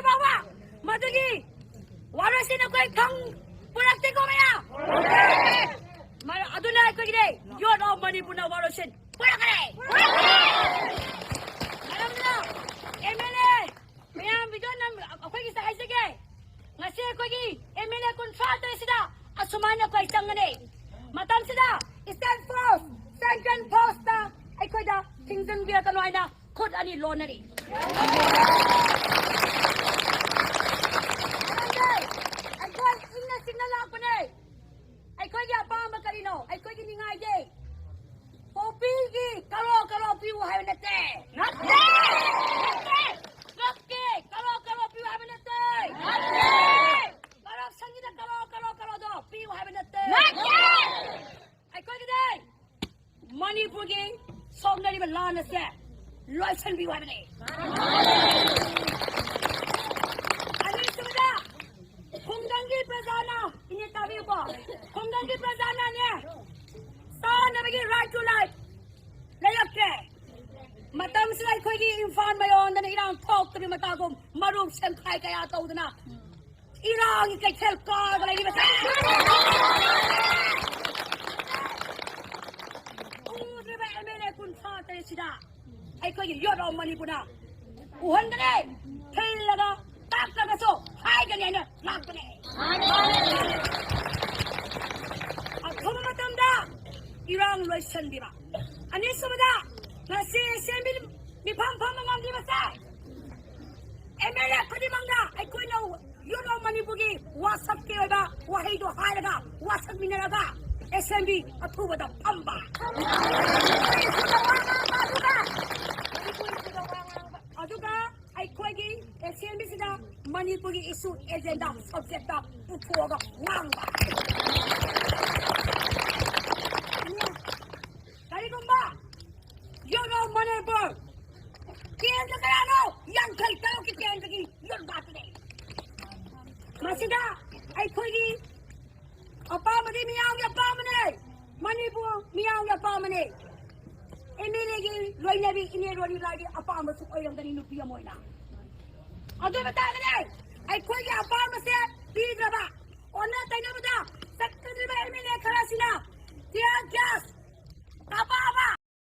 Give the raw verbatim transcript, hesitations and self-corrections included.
ꯐꯥꯎꯕ ꯃꯗꯨꯒꯤ ꯋꯥꯔꯣꯏꯁꯤꯟ ꯑꯩꯈꯣꯏ ꯐꯪ ꯄꯨꯔꯛꯇꯦꯀꯣ ꯃꯌꯥꯝ? ꯃꯔ-, ꯑꯗꯨꯅ ꯑꯩꯈꯣꯏꯒꯤꯗꯤ Youth of Manipurꯅ ꯋꯥꯔꯣꯏꯁꯤꯟ ꯄꯨꯔꯛꯈ꯭ꯔꯦ꯫ ꯃꯔꯝꯅ M L A ꯃꯌꯥꯝ ꯚꯤꯗꯤꯑꯣ ꯅꯝ-, ꯑꯩꯈꯣꯏꯒꯤꯁꯦ ꯍꯥꯏꯖꯒꯦ, ꯉꯁꯤ ꯑꯩꯈꯣꯏꯒꯤ M L A ꯀꯨꯟꯊ꯭ꯔꯥ ꯇꯔꯦꯠꯁꯤꯗ ꯑꯁꯨꯃꯥꯏꯅ ꯑꯩꯈꯣꯏ ꯆꯪꯒꯅꯤ꯫ ꯃꯇꯝꯁꯤꯗ State Force, Central Forceꯇ ꯑꯩꯈꯣꯏꯗ ꯊꯤꯡꯖꯤꯟꯕꯤꯔꯛꯀꯅꯨ ꯍꯥꯏꯅ ꯈꯨꯠ ꯑꯅꯤ ꯂꯣꯟꯅꯔꯤ꯫ ꯃꯔꯝꯗꯤ ꯑꯩꯈꯣꯏ ꯏꯪꯅ ꯆꯤꯛꯅ ꯂꯥꯛꯄꯅꯦ꯫ ꯑꯩꯈꯣꯏꯒꯤ ꯑꯄꯥꯝꯕ ꯀꯔꯤꯅꯣ? ꯑꯩꯈꯣꯏꯒꯤ ꯅꯤꯡꯉꯥꯏꯗꯤ ꯄꯣꯄꯤꯒꯤ ꯀꯔꯣ ꯀꯔꯣ ꯄꯤꯌꯨ ꯍꯥꯏꯕ ꯅꯠꯇꯦ꯫ ꯅꯠꯇꯦ! ꯅꯠꯇꯦ! ꯗ꯭ꯔꯒꯀꯤ ꯀꯔꯣ ꯀꯔꯣ ꯄꯤꯌꯨ ꯍꯥꯏꯕ ꯅꯠꯇꯦ꯫ ꯅꯠꯇꯦ! ꯀꯔꯞꯁꯟꯒꯤꯗ ꯀꯔꯣ ꯀꯔꯣ ꯀꯔꯣꯗꯣ ꯄꯤꯌꯨ ꯍꯥꯏꯕ ꯅꯠꯇꯦ꯫ ꯅꯠꯇꯦ! ꯑꯩꯈꯣꯏꯒꯤꯗꯤ ꯃꯅꯤꯄꯨꯔꯒꯤ ꯁꯣꯛꯅꯔꯤꯕ ꯂꯥꯟ ꯑꯁꯦ ꯂꯣꯏꯁꯤꯟꯕꯤꯌꯨ ꯍꯥꯏꯕꯅꯤ꯫ ꯑꯅꯤꯁꯨꯕꯗ, ꯈꯨꯡꯒꯪꯒꯤ ꯄ꯭ꯔꯖꯥꯅ, ꯏꯅꯦ ꯇꯥꯕꯤꯌꯨꯀꯣ, ꯈꯨꯡꯒꯪꯒꯤ ꯄ꯭ꯔꯖꯥꯅꯅꯦ, ꯆꯥꯅꯕꯒꯤ right to life ꯂꯩꯔꯛꯇ꯭ꯔꯦ꯫ ꯃꯇꯝꯁꯤꯗ ꯑꯩꯈꯣꯏꯒꯤ ꯏꯝꯐꯥꯜ ꯃꯌꯣꯟꯗꯅ ꯏꯔꯥꯡ ꯊꯣꯛꯇ꯭ꯔꯤ ꯃꯇꯥꯒꯨꯝ ꯃꯔꯨꯞ ꯁꯦꯟꯈꯥꯏ ꯀꯌꯥ ꯇꯧꯗꯅ ꯏꯔꯥꯡꯒꯤ ꯀꯩꯊꯦꯜ ꯀꯥꯔꯒ ꯂꯩꯔꯤꯕꯁꯦ꯫ ꯎꯗ꯭ꯔꯤꯕ M L A ꯀꯨꯟꯊ꯭ꯔꯥ ꯇꯔꯦꯠꯁꯤꯗ ꯑꯩꯈꯣꯏꯒꯤ Youth of Manipurꯅ ꯎꯍꯟꯒꯅꯤ, ꯊꯤꯜꯂꯒ ꯇꯥꯛꯂꯒꯁꯨ ꯍꯥꯏꯒꯅꯤ ꯍꯥꯏꯅ ꯂꯥꯛꯄꯅꯦ꯫ ꯑꯊꯨꯕ ꯃꯇꯝꯗ ꯏꯔꯥꯡ ꯂꯣꯏꯁꯤꯟꯕꯤꯕ꯫ ꯑꯅꯤꯁꯨꯕꯗ, ꯉꯁꯤ ꯑꯦꯁꯦꯝꯕ꯭ꯂꯤ ꯃꯤꯐꯝ ꯐꯝꯕ ꯉꯝꯂꯤꯕꯁꯦ M L A ꯈꯨꯗꯤꯡꯃꯛꯅ ꯑꯩꯈꯣꯏꯅ Youth of Manipurꯒꯤ ꯋꯥꯁꯛꯀꯤ ꯑꯣꯏꯕ ꯋꯥꯍꯩꯗꯣ ꯍꯥꯏꯔꯒ ꯋꯥꯁꯛꯃꯤꯟꯅꯔꯒ ꯑꯦꯁꯦꯝꯕ꯭ꯂꯤ ꯑꯊꯨꯕꯗ ꯐꯝꯕ꯫ ꯑꯗꯨꯒ ꯑꯩꯈꯣꯏꯒꯤ ꯑꯦꯁꯦꯝꯕ꯭ꯂꯤꯁꯤꯗ ꯃꯅꯤꯄꯨꯔꯒꯤ issue agenda subjectꯇ ꯄꯨꯊꯣꯛꯑꯒ ꯉꯥꯡꯕ꯫ ꯀꯔꯤꯒꯨꯝꯕ Youth of Manipur ꯀꯦꯟꯗ꯭ꯔ ꯀꯌꯥꯅꯣ? ꯌꯥꯡꯈꯩ ꯇꯔꯨꯛꯀꯤ ꯀꯦꯟꯗ꯭ꯔꯒꯤ youth ꯉꯥꯛꯇꯅꯦ꯫ ꯃꯁꯤꯗ ꯑꯩꯈꯣꯏꯒꯤ ꯑꯄꯥꯝꯕꯗꯤ ꯃꯤꯌꯥꯝꯒꯤ ꯑꯄꯥꯝꯕꯅꯦ, ꯃꯅꯤꯄꯨꯔ ꯃꯤꯌꯥꯝꯒꯤ ꯑꯄꯥꯝꯕꯅꯦ꯫ M L Aꯒꯤ ꯂꯣꯏꯅꯕꯤ ꯏꯅꯦ ꯔꯣꯅꯤꯂꯥꯒꯤ ꯑꯄꯥꯝꯕꯁꯨ ꯑꯣꯏꯔꯝꯒꯅꯤ ꯅꯨꯄꯤ ꯑꯃ ꯑꯣꯏꯅ꯫ ꯑꯗꯨ ꯃꯇꯥꯡꯗꯅꯦ ꯑꯩꯈꯣꯏꯒꯤ ꯑꯄꯥꯝꯕꯁꯦ ꯄꯤꯗ꯭ꯔꯕ, ꯑꯣꯟꯅ ꯇꯩꯅꯕꯗ ꯆꯠꯀꯗꯧꯔꯤꯕ ꯑꯦꯝ ꯑꯦꯜ ꯑꯦ ꯈꯔꯁꯤꯅ tear gas